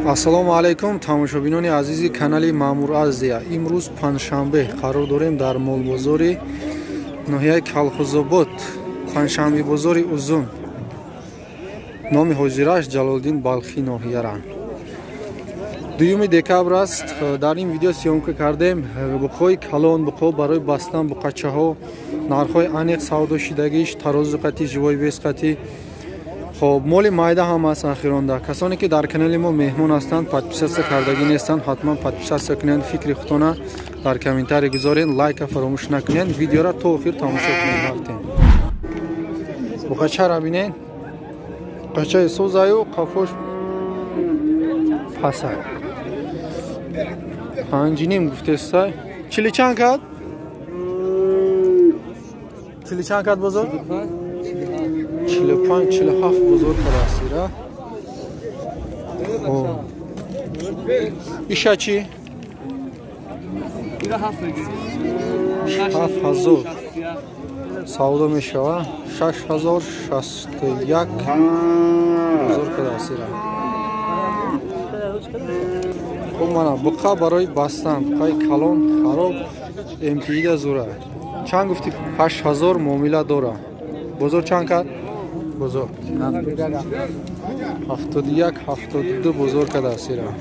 Ассалому алайкум, тамошобинони азизи канали Маъмур Азия. Имрӯз панҷшанбе қарор дорем дар молбозори ноҳияи Калхозобод, панҷшанбебозори Узун. Номи ҳозираш Ҷалолиддин Балхӣ ноҳияра. 2 декабр аст. Дар ин видео съёмка кардем буқҳои калон, буқҳо барои бастан, буқачаҳо, нархҳои аниқ, савдошидагиш, тарозу қатӣ, живой вес қатӣ. Хоб, моли майда ҳам аст ахиронда. Касоне ки дар канали мо меҳмон ҳастанд, подписаться кардагӣ нестанд, ҳатман подписаться кунед, фикри худтона дар комментарий гузоред, лайка фаромӯш накунед, видеора то охир тамошо кунед. Рафтем. Буқачаро бинед. Буқачаи созаю қафош пасай. 5.5 гуфтестай. Чили чанд кад? Чили чанд кад бозор? 45, 47 бозор карасира. Иша чӣ? 7000 савдо мешава. 6061 бозор карасира. Хуб, мана буқа барои бастан, буқаи калон, хароб, МПИ-да зура. Чанд гуфти? 8000 муомила дора. Бозор чанд кард? Бозор 71, 72 бозор карда асира.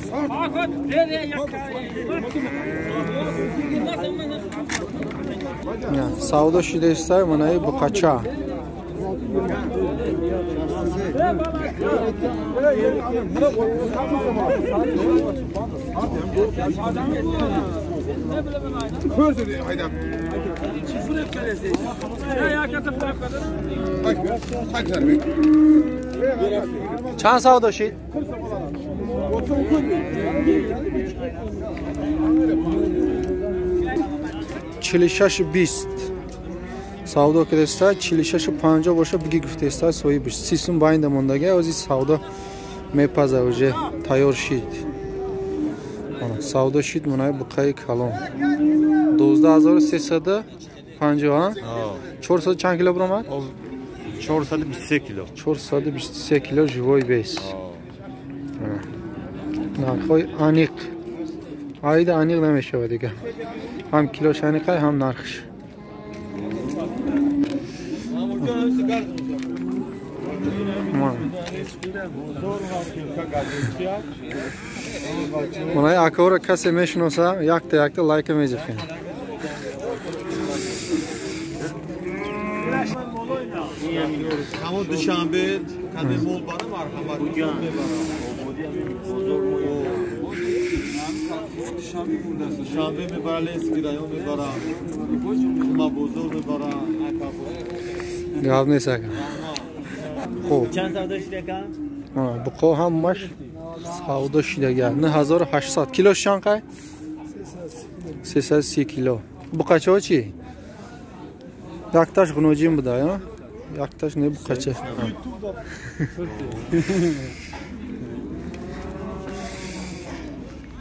Савдо шидаистай манаи буқача. Чанд савдо шид? 46.20 савдо кардеста, 46.50 боша биги гуфтеста соҳибаш. 30 сум байнда мондага, ози савдо мепаза, уже тайёр шид. Савдо шид монаи буқаи калон. 12350, 400 чанд кило баромад? 423 кило. 423 кило живой вес. Нархҳои аниқ. Айда аниқ намешавад дига. Ҳам килош аниқай, ҳам нархш. Манаи акаҳоро касе мешиноса, якта якта лайка мезихем. Ҳамон душанбе каде мол бара марҳамат мебарам. Душанбе мебара, Ленский район мебара, Хума бозор мебара. Гап нест ака. Хуб. Чанд савдо шид ака? Буқо ҳамаш савдо шидага. 9800 килош чанд қай? 330 кило. Буқачаҳо чӣ? Якташ ғуноҷин буда, я? Якташ не буқача.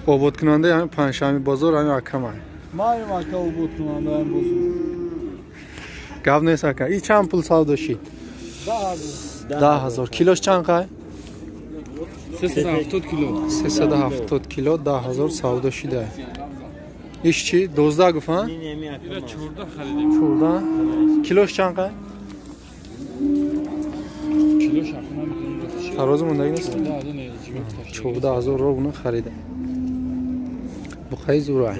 Ободкунандаи ҳамин панҷшанбе бозор ҳамин акамай. Маем ака ободкунандаи ҳамин бозор. Гап нест ака. И чанд пул савдо шид? 10000. Килош чанд қай? 370 кило. 370 кило 10000 савдо шида. Иш чӣ? 12 гуфт, ҳа? 14 харидем. 14. Килош чанд қай? Килош ахна тарозу мондагӣ нест? 14000 ровно харида. Буқаи зура.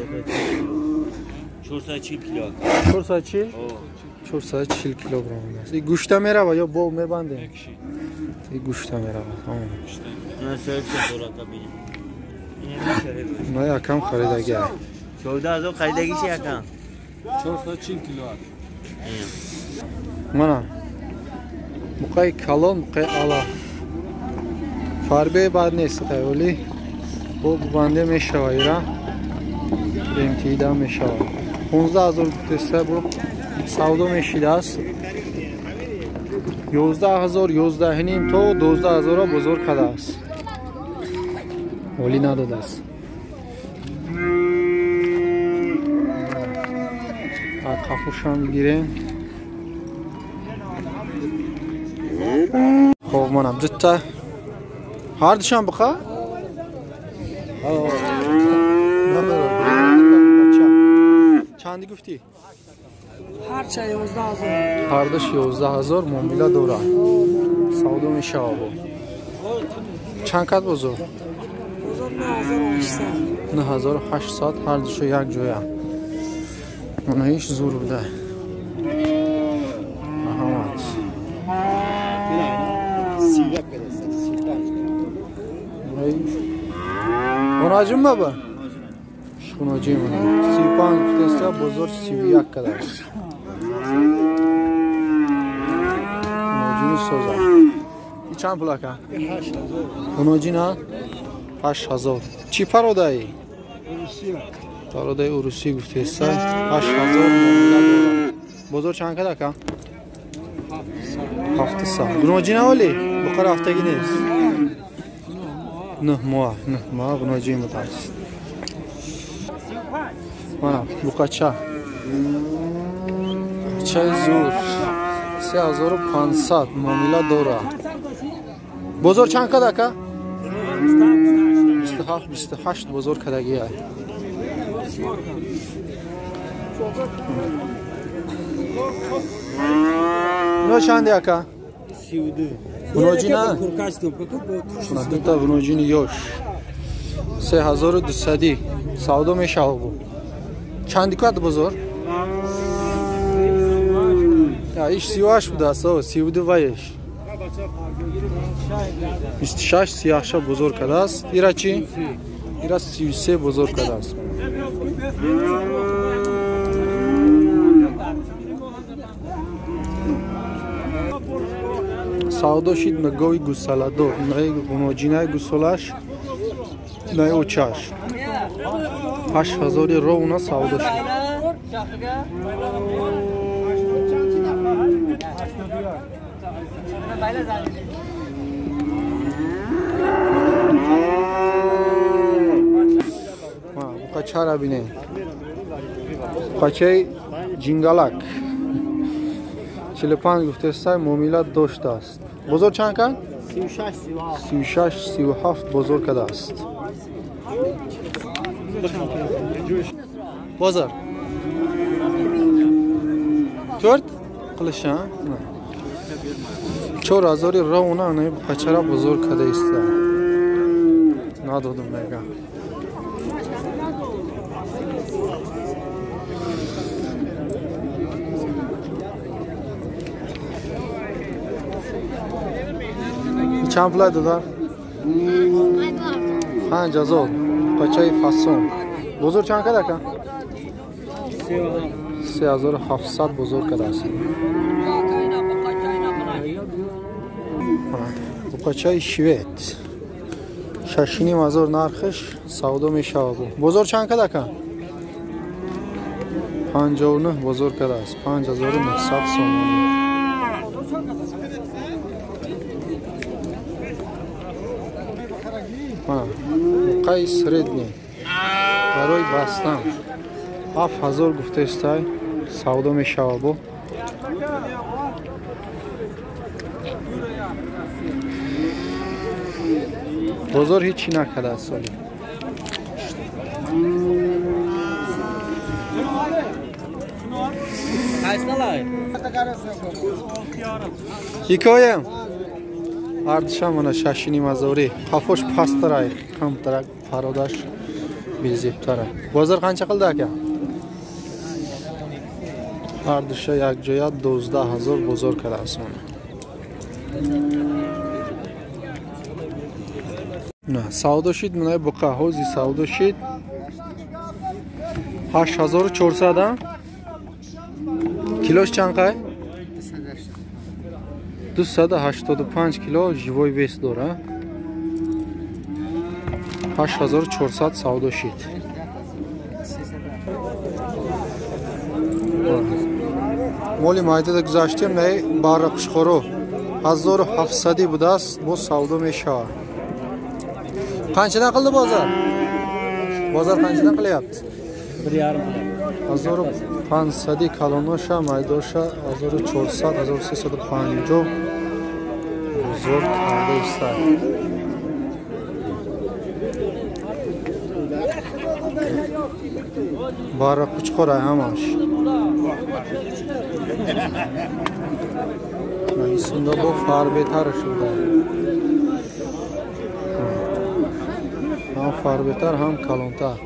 440 кило. 440? 440 килограмм аст. И гӯшта мерава ё бов мебандем? И гӯшта мерава. Тамом. На якам харидагӣ. 14000 харидагиш якам. 440 кило. Мана. Буқаи калон, буқаи ала. Фарбе бад нест, оли. Бо бубанде мешава ира. МТИ-да мешава. 15000 гуфтеста бу савдо мешидааст. 11000, 11.5 то 12000-ро бозор кардааст. Олӣ надодааст. Қафушам бигирем. Хоб, манам дута. Ҳар душам буқа? Надорад. Чанди гуфтӣ? Ҳарча 11,000. Ҳардуш 11,000 муомила дорад. Савдо мешавад. Чанд кат бозор? Бозор 9800. 9800 ҳардушу як ҷоя. Онаиш зур буда. Раҳмат. Онаҷим маба? Шуноҷим. 35 гуфтеста, бозор 31 кадааст. Онаҷими соза. И чанд пул ака? 8000. Онаҷина 8000. Чӣ пародаи? Пародаи урусӣ гуфтеста, 8000 муомила дорад. Бозор чанд кад ака? 700. Гуноҷина оли? Буқара ҳафтагӣ нест. 9 моҳ, 9 моҳ гуноҷин будааст. Мана буқача. Чай зур. 3500 муомила дорад. Бозор чанд кад ака? 27, 28 бозор кадагия. Ино чанде ака? 32. Гуноҷина? Дута гуноҷини ёш. 3200 савдо мешавад бу. Чанди кад бозор? Иш 38 будааст, 32 ваеш. 26, 38 бозор кардааст. Ира чӣ? Ира 33 бозор кардааст. Савдо шид гови гусаладор, наи гуноҷинаи гусолаш, наи очаш. 8000 ровна савдо шид. Буқачара бинед. Буқачаи ҷингалак. 45 гуфтестай, муомила доштааст. Бозор чанд кард? 36, 37 бозор кардааст. Бозор. To'rt qilish, ha? 4000 ровна ана буқачара бозор карда иста. Надодум мега. Чанд пулай додар? 5000. Буқачаи фасон. Бозор чанд кард ака? 3700 бозор кардааст. Буқачаи швед. 6500 нархаш савдо мешавад. Бозор чанд кард ака? 59 бозор кардааст. 5900 сомонӣ. Буқаи средний барои бастан 7000 гуфтестай, савдо мешавад бо. Бозор ҳеҷ чӣ накардааст соли. Ҳикоям ардиша мана 6500. Қафош пасттарай, камтарак, пародаш безебтара. Бозор қанча қилди ака? Ардиша якҷоя 12000 бозор кардааст мана. На, савдо шид мана буқа, ҳози савдо шид 8400, а? Килош чанд қай? 285 кило живой вес дора. 8400 савдо шид. Моли майдада гузаштем, наи барра қушқоро 1700 будааст, боз савдо мешавад. Qanchadan qildi bozor? Bozor qanchadan qilyapti? 1.5. 1500 калоноша, майдоша 1400, 1350 бозор карда истад. Бара қучқор ай ҳамаш. Исунда бо фарбетар шуда. Ҳам фарбетар, ҳам калонтар.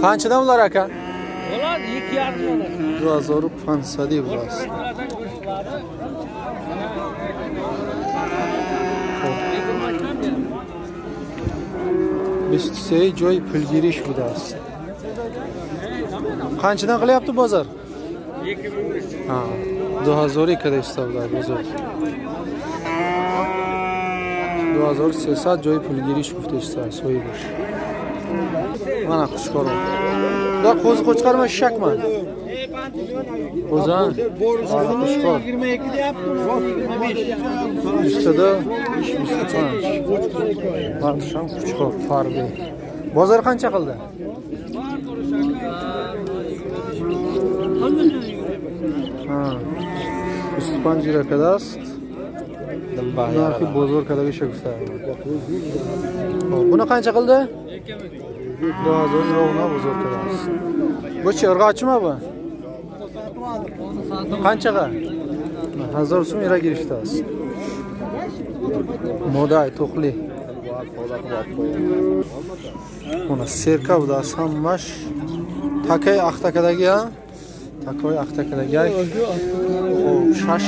Қанчадан булар ака? Ular 2,5 2500 будааст. Бисту се ҷои пулгириш будааст. Қанчадан qilyapti bozor? 2000 када истода бозор. 2300 ҷои пулгириш гуфта истода соҳибаш. Мана қушқоро. Ular qo'zi qo'chqormi, eshakmi? Qo'zi, qo'chqor. Ustada 25. Martisham qo'chqor farbi. Bozor qancha qildi? Ha. 25 lira кадаст. Нархи бозор кадаги гуфта. Buni qancha qildi? 2000 ровно bozor кадаст. Bu chi, urg'ochimi bu? Qanchaga? 1000 so'm ira girishdi. Moday to'qli. Mana serka budasi hammash takay axtakadagi, ha? Takoy axtakadagi. Xo'p,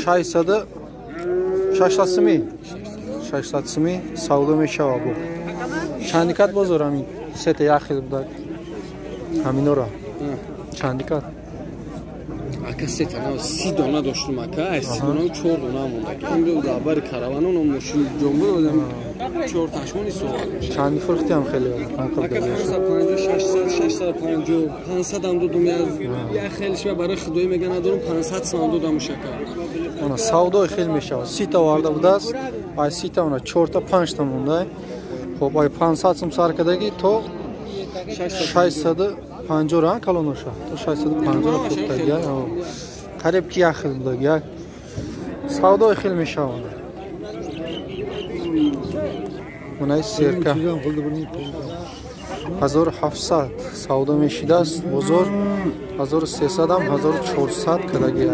600 600 so'mi. 600 so'mi savdo mешава bu. Чандикат бозор ҳамин сета як хел будаг. Ҳаминора. Чандикат? Ака сета на 30 дона доштум ака, 30 дона 4 дона монда. Имрӯз дар бари караванон мошин ҷонбур одам 4 ташмони соат. Чанд фурӯхти ҳам хеле ака 550, 600, 650, 500 ам додум, як хелиш барои худоӣ меган надорум 500 сом додам шака. Она савдои хел мешавад. 30 та оварда будааст, ай 30 та она 4 та 5 та монда. Хоб, ай 500 сом сар кардагӣ то 650 ра калоноша. То 650 ра фурӯхтагӣ. Қариб ки як хел будагӣ. Савдои хел мешавад. Мана серка 1700 савдо мешидааст. Бозор 1300 ам 1400 кардагӣ.